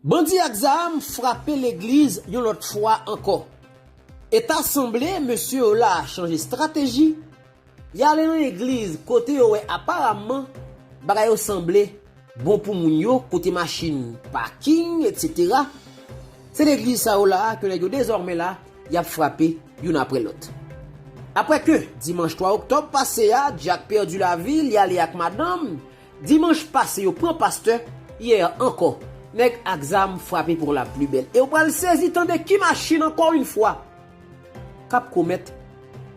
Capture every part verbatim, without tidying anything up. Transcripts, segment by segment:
Bandi ak zam frape legliz yon lòt fwa ankò. E ta sanble mesye yo la chanje estrateji. Y ale nan legliz kote yo wè aparamman bagay yo sanble bon pou moun yo, kote machin paking, etsetera. Se legliz sa yo la ke nèg yo dezòmè la y ap frape youn apre lòt. Apre ke dimanch twa oktòb pase a, Dyak pèdi lavi, li ale ak madanm, dimanch pase yo pran pastè, yè ankò, nèg ak zam frape pou la pli bèl. E w pral sezi tande ki machin ankò yon fwa k ap komèt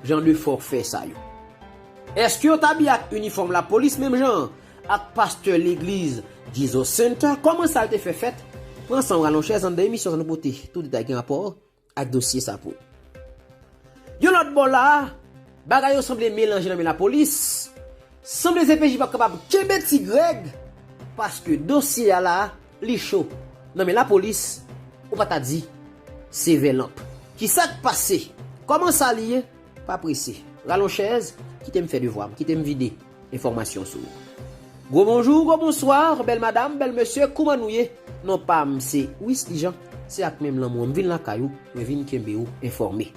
jan de fòfè sa yo. Èske yo t abiye ak inifòm lapolis menm jan ak pastè legliz Jesus Center? Kòman sa yo te fè fèt? Pran san w, rale yon chèz, anndan emisyon sa nou pote tout detay ki gen rapò ak dosye sa pou ou. Yon lòt bò la, bagay yo sanble melanje nan men lapolis. Sanble D C P J p ap kapab kenbe Ti Grèg, paske dosye a la, li cho. Nan men lapolis, ou pa ta di se vè lanp. Kisa k pase? Kòman sa li ye? Pa prese. Rale yon chèz, kite m fè devwa m, kite m vide enfòmasyon sou ou. Gwo bonjou, gwo bonswa, bèl madanm, bèl mesye, kouman nou ye? Non pa m se Wisly Jean, se ak menm lanmou an m vin lakay ou, mwen vin kenbe ou enfòme.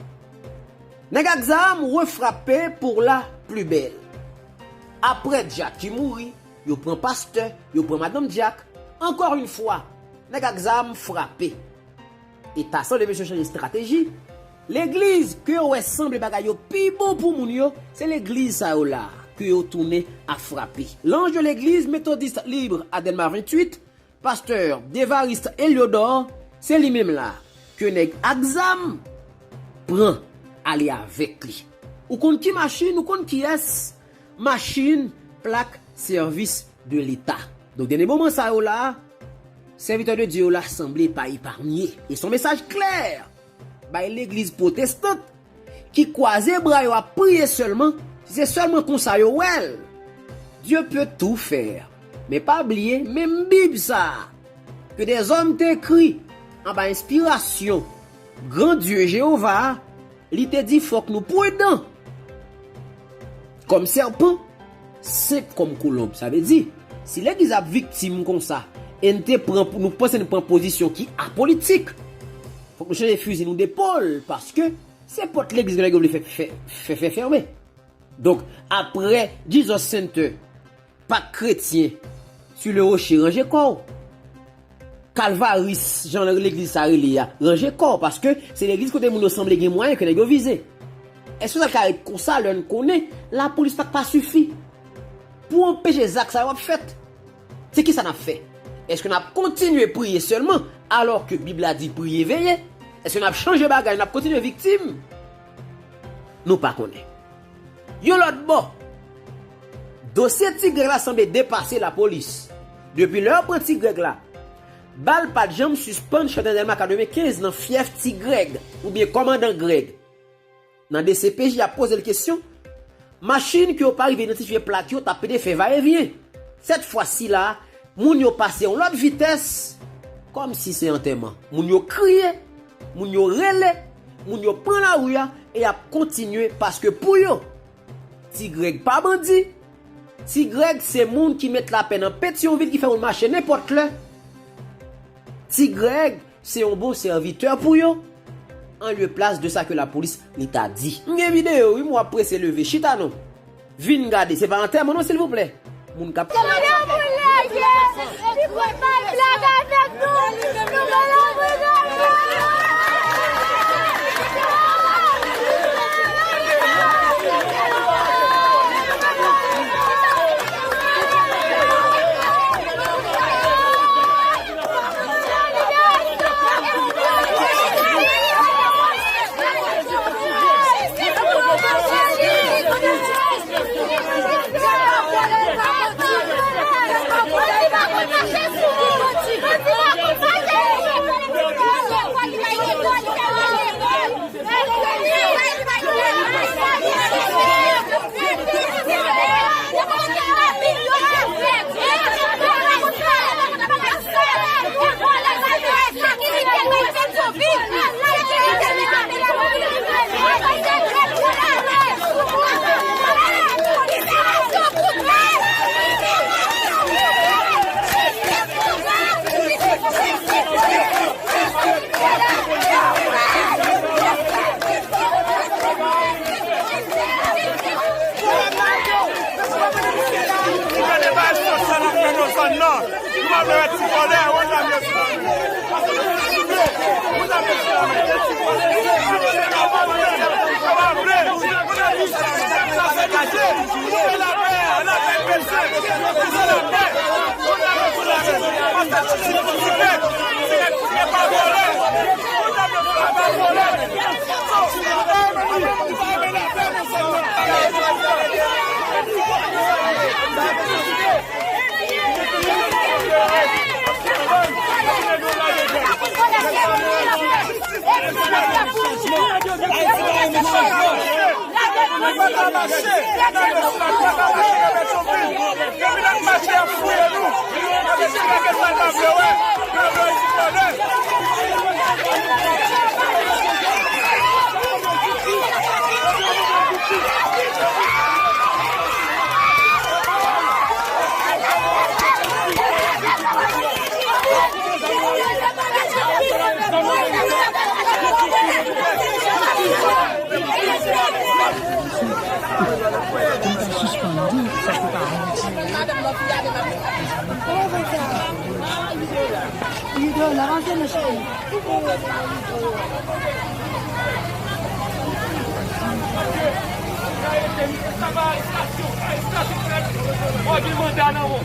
Nèg ak zam refrape pou la pli bèl. Apre Dyak ki mouri, yo pran pastè, yo pran madanm Dyak, ankò yon fwa, nèg ak zam frape. E ta sanble mesye chanje estrateji. Legliz ke yo wè sanble bagay yo pi bon pou moun yo, se legliz sa yo la ke yo tounen ap frape. L'Ange de l'Église Méthodiste Libre à Dèlma venntuit, pastè Devariste Eliodor, se li menm la ke nèg ak zam pran ale avèk li. Ou konn ki machin, ou konn kiyès? Machin, plak, sèvis de Leta. Donk, dènye moman sa yo la, sèvitè de Dye yo la sanble pa eparnye. E se yon mesaj klè bay legliz pwotestan ki kwaze bra yo ap priye sèlman, si se sèlman konsa yo wè l. Dieu peut tout faire. Men pa bliye, menm Bib sa a, ke dèzòm te ekri anba enspirasyon gran Dye Jewova a, li te di fòk nou pridan kòm sèpan, senp kòm kolonb. Sa vle di, si legliz ap viktim konsa, e n te pran, nou panse n pran pozisyon ki apolitik, fòk nou chanje fizi nou depòl, paske se pòt legliz ke nèg yo vle fè, fè, fè, fè fèmen. Donk, apre Jesus Center, Pak kretyen, Sur le Rocher, ranje kò w. Kalvaris, jan legliz sa rele a, ranje kò w, paske se legliz kote moun yo sanble gen mwayen ke nèg yo vize. Èske sa ka ret konsa lè n konnen lapolis pa t pa sifi pou anpeche zak sa yo ap fèt? Se kisa n ap fè? Èske n ap kontinye priye sèlman, alò ke Bib la di priye veye? Èske n ap chanje bagay, n ap kontinye viktim? Nou pa konnen. Yon lòt bò, dosye Ti Grèg la sanble depase lapolis. Depi lè yo pran Ti Grèg la, bal pa t janm sispann chante nan Dèlma katrevenkenz nan fyèf Ti Grèg, oubyen Kòmandan Grèg. Nan D C P J, y ap poze l kesyon. Machin ke yo pa rive idantifye plak yo t ap pede fè vayevyen. Sèt fwa sila, moun yo pase yon lòt vitès, kòmsi se antèman. Moun yo kriye, moun yo rele, moun yo pran lari a, e y ap kontinye paske pou yo, Ti Grèg pa bandi. Ti Grèg se moun ki met lapè nan Petyonvil, ki fè moun mache nenpòt lè. Ti Grèg se yon bon sèvitè pou yo, an lye plas de sa ke lapolis li ta di. M gen videyo wi, m wè w ap prese leve. Chita non. Vin gade, se pa antèman non, silvouplè. Moun k ap... Kote moun lage? Li pral bay blag avèk nou. Nou pral anvoye gade. Fò gen manda nan men w.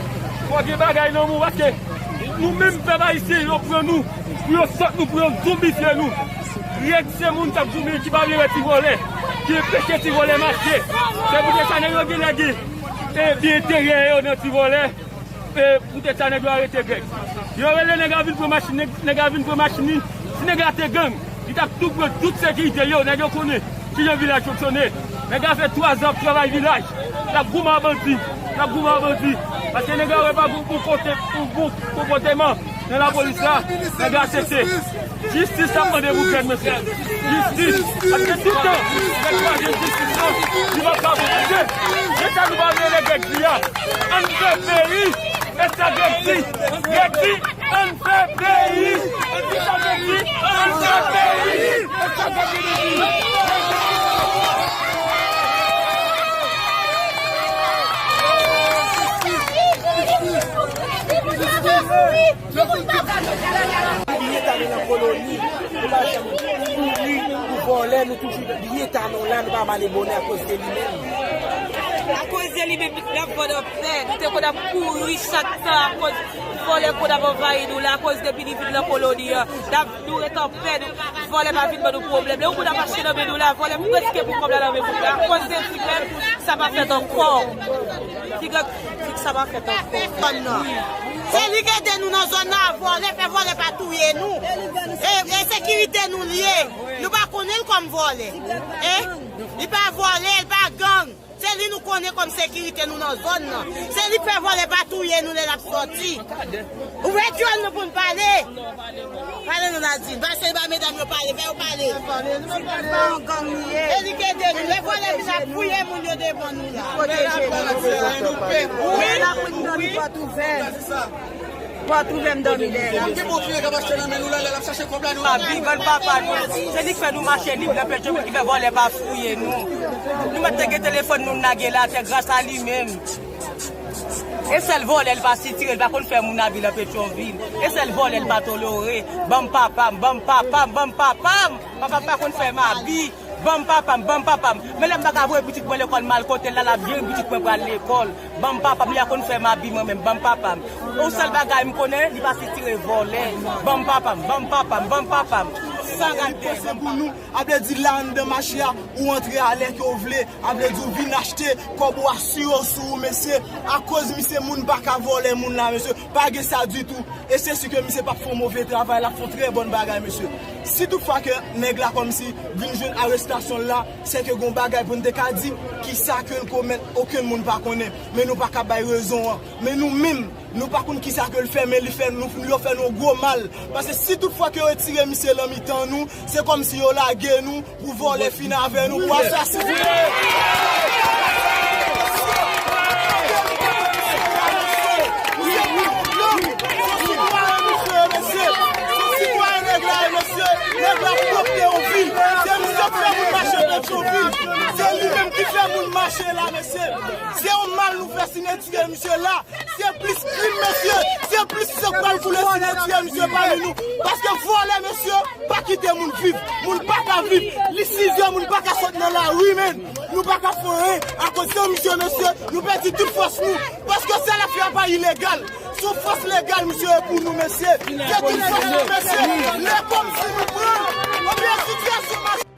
Fò gen bagay nan men w, paske nou menm pèp ayisyen, yo pran nou pou yo sòt nou, pou yo zonbifye nou. Rèd se moun k ap goumen ki pa vle wè ti vòlè, ki anpeche ti vòlè mache. Se poutèt sa nèg yo gen lage, e, byen enterè yo nan ti vòlè. E, poutèt sa nèg yo arete Grèg. Yo rele nèg la vin pran machin, nèg, nèg la vin pran machin li. Si nèg la te gang, li t ap tou pran tout sekirite yo, nèg yo konnen kijan vilaj fonksyone. Nèg la fè twa zan ap travay vilaj. L ap goumen ak bandi, l ap goumen ak bandi. Paske nèg la wè pa gon, gon kote, gon, gon konpòteman nan lapolis la, nèg la sete. Jistis n ap mande pou Grèg, mesye. Jistis. Paske toutan nèg pa jwenn jistis la, li p ap ka bon. Mesye, se sa nou pa vle rele Grèg di a. Ann fè peyi. E sa Grèg di. Grèg di, ann fè peyi. Ann di sa Grèg di, ann fè peyi. E sa Grèg di. Li rete ale nan koloni, nou pa janm kouri pou vòlè, nou toujou rete ale la, nou pa male bonè akoz de li menm. Akoz de li menm, n ap vòlè pè, nou te konn ap kouri chak tan akoz vòlè konn ap anvayi nou la, akoz depi li vin nan koloni an, n ap, nou ret an pè, nou, vòlè pa vin ban nou pwoblèm. Lè yon moun ap mache nan men nou la, vòlè prèske pran kòb la nan men moun la, akoz de li menm, sa pa fèt ankò. Ti Grèg, ti sa pa fèt ankò. Se li k ede nou nan zòn nan, vòlè, fè vòlè pa touye nou. E, e sekirite nou l ye. Nou pa konnen l kòm vòlè. E, li pa vòlè, li pa gang. Se li nou konnen kòm sekirite nou nan zòn nan. Se li k fè vòlè pa touye nou lè n ap sòti. Ouvè dyòl nou pou n pale. Pale non, Nadine. Pase ba medam yo pale, fè yo pale. Ti Grèg pa yon gang li ye. E li k ede nou. Lè vòlè vin ap fouye moun yo devan nou la. Pwoteje nou. Wi. Lè lapri m dòmi pòt ouvè. Pòt ouvè m dòmi dèyè la. Ki bon fiye k ap achte nan men nou la, lè l ap chache kòb la nou. Abi, grann papa nou. Se li k fè nou mache lib nan Petyonvil, ki fè vòlè pa fouye nou. Nou mèt te gen telefòn nou lage la atè gras a li menm. E sèl vòlè l pa sitire, l pa konn fè moun abi nan Petyonvil. E sèl vòlè l pa tolore. Ban m papa m, ban m papa m, ban m papa m. Papa m pa konn fè m abi. Ban m papa m, ban m papa m. Men lè m pa ka voye pitit mwen lekòl, m al kote l la, l ap jere pitit mwen pral lekòl. Ban m papa m, li a konn fè m abi mwen menm, ban m papa m. Yon sèl bagay m konnen, li pa sitire vòlè. Ban m papa m, ban m papa m, ban m papa m. San rate. Pou nou, ap vle di la anndan mache a, ou antre a lè ke w vle, ap vle di w vin achte, kòb ou asire w sou ou, mesye. Akoz misye moun pa ka vòlè moun la, mesye. Pa gen sa ditou. E se si ke misye p ap fè yon move travay, l ap fè yon trè bòn bagay, mesye. Si toutfwa ke nèg la kòmsi vin jwenn arestasyon l la, se ke gon bagay pou n te ka di, kisa ke l komèt, okenn moun pa konnen. Men nou pa ka bay rezon an. Men nou menm, nou pa konn kisa ke l fè, men li fè nou, yo fè nou yon gwo mal. Paske si toutfwa ke yo retire misye lan mitan nou, se kòmsi yo lage nou, pou vòlè fin avè nou, pou asasinen. Misye, misye, misye, misye, Fè moun mache la, mesye. Se yon mal nou fè si nou tire misye la. Se plis krim, mesye. Se plis san k pral koule si nou tire misye pami nou. Paske vòlè, mesye, pa kite moun viv. Moun pa ka viv. Li sizè, moun pa ka sot nan lari, menm. Nou pa ka fè anyen akoz se misye, mesye. Nou pèdi tout fòs nou. Paske se lafya pa ilegal. Se yon fòs legal, misye, e pou nou, mesye. Se tout fòs nou, mesye. Lè kòmsi nou pran. Oubyen sitiyasyon